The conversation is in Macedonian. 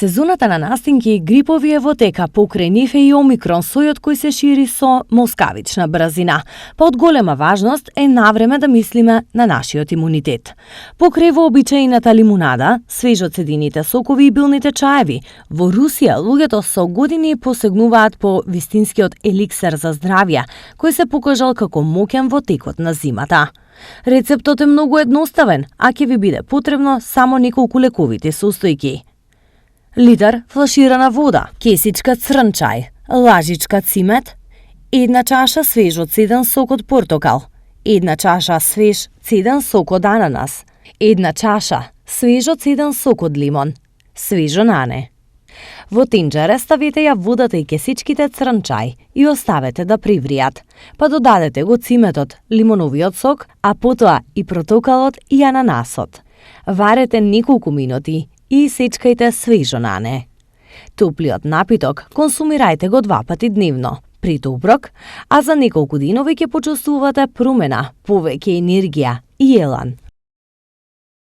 Сезоната на настинки и грипови е во тека, покрај нив е и омикрон, сојот кој се шири со москавична брзина. Па од голема важност е навреме да мислиме на нашиот имунитет. Покрај вообичаената лимунада, свежо цедините сокови и билните чаеви, во Русија луѓето со години посегнуваат по вистинскиот еликсер за здравје, кој се покажал како моќен во текот на зимата. Рецептот е многу едноставен, а ќе ви биде потребно само неколку лековити состојки. Литар флаширана вода, кесичка црн чај, лажичка цимет, една чаша свежо цеден сок од портокал, една чаша свеж цеден сок од ананас, една чаша свежо цеден сок од лимон, свежо нане. Во тенџере ставете ја водата и кесичките црн чај и оставете да привријат, па додадете гоциметот, лимоновиот сок, а потоа и портокалот и ананасот. Варете неколку минути и сечкајте свежо нане. Топлиот напиток консумирајте го 2 пати дневно, при доброк, а за неколку денови ќе почувствувате промена, повеќе енергија и елан.